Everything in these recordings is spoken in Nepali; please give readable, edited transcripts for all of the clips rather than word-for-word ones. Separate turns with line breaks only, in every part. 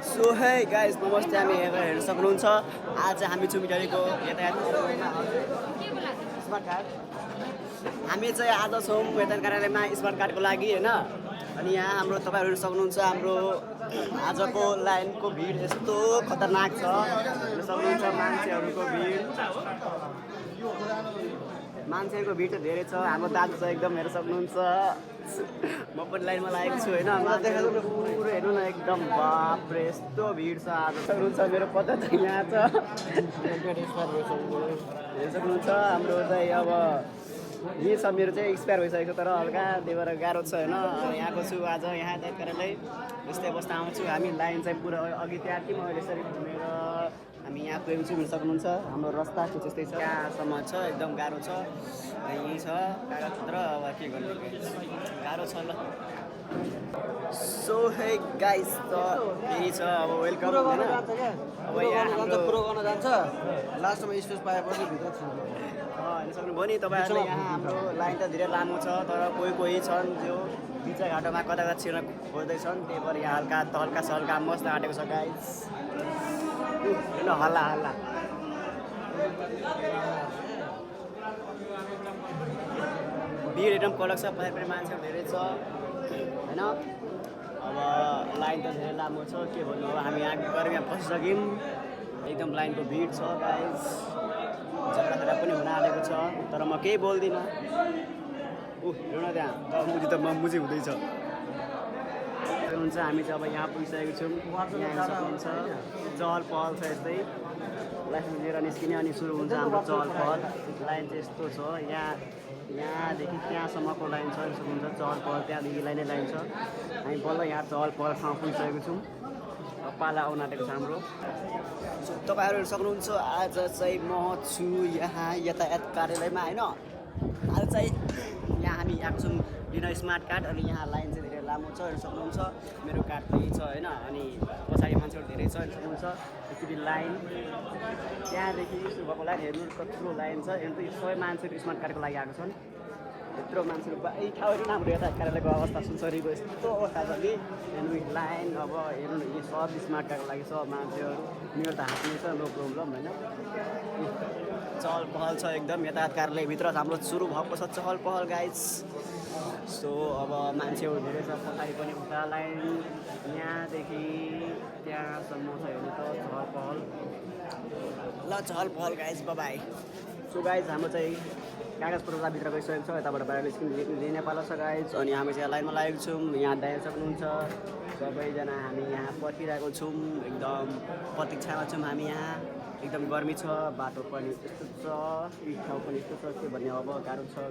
सो है गाइस नमस्ते हामी हेर्न सक्नुहुन्छ आज हामी चुमिटारीको यातायात स्मार्ट कार्ड हामी चाहिँ आज छौँ यातायात कार्यालयमा स्मार्ट कार्डको लागि होइन अनि यहाँ हाम्रो तपाईँहरू हेर्न सक्नुहुन्छ हाम्रो आजको लाइनको भिड यस्तो खतरनाक छ हेर्न सक्नुहुन्छ मान्छेहरूको भिड चाहिँ धेरै छ हाम्रो दाजु चाहिँ एकदम हेर्न सक्नुहुन्छ म पनि लाइनमा लागेको छु होइन पुरो हेर्नु न एकदम बाफ्रे यस्तो भिड छ आज सक्नुहुन्छ मेरो पत्ता चाहिँ यहाँ छ हेर्न सक्नुहुन्छ हाम्रो चाहिँ अब यही छ मेरो चाहिँ एक्सपायर भइसकेको छ तर हल्का त्यही भएर गाह्रो छ होइन यहाँको छु आज यहाँ यातायात कार्यालय यस्तै अवस्था आउँछु हामी लाइन चाहिँ पुरा अघि त्यहाँ कि म यसरी घुमेर हामी यहाँ पुगेको छु हेर्न सक्नुहुन्छ हाम्रो रस्ताको त्यस्तै छ यहाँसम्म छ एकदम गाह्रो छ यही छ कागजपत्र अब के गर्ने गाह्रो छ ल सो है गाइस त यही छ अब वेलकम होइन अब यहाँ हाम्रो
प्रो गर्न जान्छ लास्टमा स्टेज पाएपछि भित्र छिर्नु
हेर्न सक्नुभयो नि तपाईँहरूले यहाँ हाम्रो लाइन त धेरै लामो छ तर कोही छन् जो बिच घाटोमा कता कता छिर्न खोज्दैछन् त्यही भएर यहाँ हल्का सल्का मस्त आँटेको छ गाइस हेर्नु हल्ला भिड एकदम कडक छ पछाडि पनि मान्छेहरू धेरै छ होइन अब लाइन त धेरै लामो छ के भन्नु अब हामी यहाँ गर्मीमा फसिसक्यौँ एकदम लाइनको भिड छ गाइस झगडा पनि हुन आँटेको छ तर म केही बोल्दिनँ हेर्नु न त्यहाँ मुजी हुँदैछ हुन्छ हामी चाहिँ अब यहाँ पुगिसकेको छौँ यहाँ सक्नुहुन्छ चहल पहल छ यस्तै लाइसेन्स लिएर निस्किने अनि सुरु हुन्छ हाम्रो चहल पहल लाइन चाहिँ यस्तो छ यहाँदेखि त्यहाँसम्मको लाइन छ सक्नुहुन्छ चहल पहल त्यहाँदेखि लाइन छ हामी बल्ल यहाँ चहल पहल ठाउँ पुगिसकेको छौँ पाला आउन आँटेको छ हाम्रो तपाईँहरू सक्नुहुन्छ आज चाहिँ म छु यहाँ यातायात कार्यालयमा होइन आज चाहिँ यहाँ हामी आएको छौँ लिन स्मार्ट कार्ड अनि यहाँ लाइन चाहिँ धेरै लामो छ हेर्न सक्नुहुन्छ मेरो कार्ड पनि छ होइन अनि पछाडि मान्छेहरू धेरै छ हेर्न सक्नुहुन्छ एकचोटि लाइन त्यहाँदेखि सुरु भएको लाइन हेर्नु कत्रो लाइन छ हेर्नु यो सबै मान्छेहरू स्मार्ट कार्डको लागि आएको छन् यत्रो मान्छेहरू यही ठाउँहरू न हाम्रो यातायात कार्यालयको अवस्था सुनसरीको यस्तो अवस्था छ कि हेर्नु लाइन अब हेर्नु न यो सब स्मार्ट कार्डको लागि सब मान्छेहरू मेरो त हातमै छ नो प्रब्लम होइन चहल पहल छ एकदम यातायात कार्यालयभित्र हाम्रो सुरु भएको छ चहल पहल गाइस सो अब मान्छेहरू धेरै छ पछाडि पनि उता लाइन यहाँदेखि त्यहाँसम्म छ हेर्नु त चहल पहल ल चहल पहल गाइस बाई सो गाइस हाम्रो चाहिँ कागजपत्र भित्र गइसकेको छ यताबाट बाहिर लिने पालो छ गाइस अनि हामी चाहिँ लाइनमा लागेको छौँ यहाँ दाइ सक्नुहुन्छ सबैजना हामी यहाँ पर्खिरहेको छौँ एकदम प्रतीक्षामा छौँ हामी यहाँ एकदम गर्मी छ बाटो पनि यस्तो छ ठाउँ पनि यस्तो छ के भन्ने अब गाह्रो छ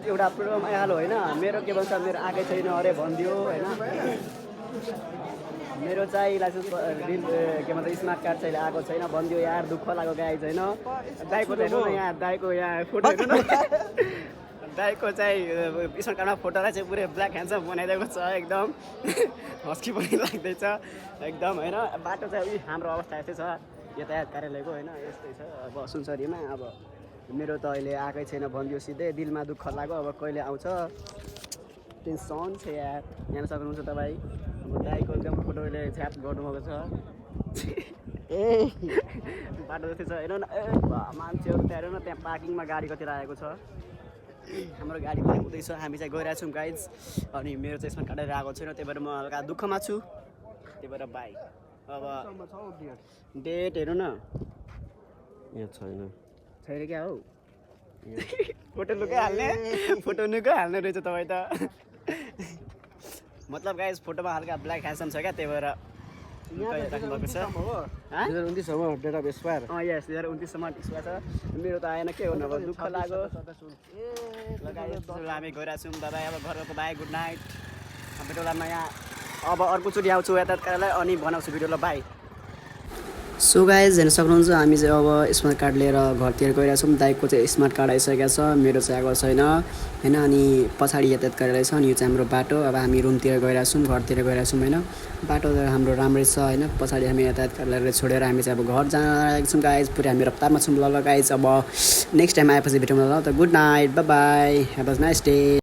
एउटा प्रोग्राम आइहाल्यो होइन मेरो के भन्छ मेरो आएकै छैन अरे भनिदियो होइन मेरो चाहिँ लाइसेन्स के भन्छ स्मार्ट कार्ड चाहिँ आएको छैन भनिदियो यार दुःख लाग्यो गाइज होइन दाइको चाहिँ हेर्नु न यहाँ दाइको यहाँ फोटो हेर्नु न दाइको चाहिँ स्मार्ट कार्डमा फोटोलाई चाहिँ पुरै ब्ल्याक ह्यान्डसम बनाइदिएको छ एकदम हस्की पनि लाग्दैछ एकदम होइन बाटो चाहिँ हाम्रो अवस्था यस्तै छ यातायात कार्यालयको होइन यस्तै छ अब सुनसरीमा अब मेरो त अहिले आएकै छैन भनिदियो सिधै दिलमा दुःख लाग्यो अब कहिले आउँछ टेन्सन छ यार यहाँ सक्नुहुन्छ तपाईँ अब दाइको एकदम फोटोले छ्याप गर्नुभएको छ ए बाटो जस्तै छ हेर्नु न मान्छेहरू त्यहाँ हेर्नु न त्यहाँ पार्किङमा गाडी कति राखेको छ हाम्रो गाडी पनि हुँदैछ हामी चाहिँ गइरहेको छौँ गाइज अनि मेरो चाहिँ यसमा काटेर आएको छैन त्यही भएर म हल्का दुःखमा छु त्यही भएर बाई अब डेट हेर्नु न यहाँ छैन क्या हौ फोटो लुकाइहाल्ने रहेछ तपाईँ त मतलब गाइस फोटोमा हल्का ब्ल्याक ह्यान्डसम छ क्या त्यही भएर राख्नुभएको छ
2029 डेट अफ एक्सपायर
यस 2029 सम्म एक्सपायर छ मेरो त आएन के गर्नु अब दुःख लाग्यो हामी गइरहेको छौँ दादा अब घरको बाई गुड नाइट भेटौँला नयाँ अब अर्कोचोटि आउँछु यातायात कार्यालय अनि बनाउँछु भिडियो ल बाई सो गाइज हेर्न सक्नुहुन्छ हामी चाहिँ अब स्मार्ट कार्ड लिएर घरतिर गइरहेछौँ। दाइकको चाहिँ स्मार्ट कार्ड आइसकेको छ, मेरो चाहिँ आएको छैन होइन। अनि पछाडि यातायात गरिरहेछ अनि यो चाहिँ हाम्रो बाटो। अब हामी रुमतिर गइरहेछौँ, घरतिर गइरहेछौँ होइन। बाटो त हाम्रो राम्रै छ होइन। पछाडि हामी यातायात गरेर छोडेर हामी चाहिँ अब घर जान लागेको छौँ गाइज। पुरै हामी रफ्तारमा छौँ। ल गाइज अब नेक्स्ट टाइम आएपछि भेटौँ ल। त good night, by by, have a nice day.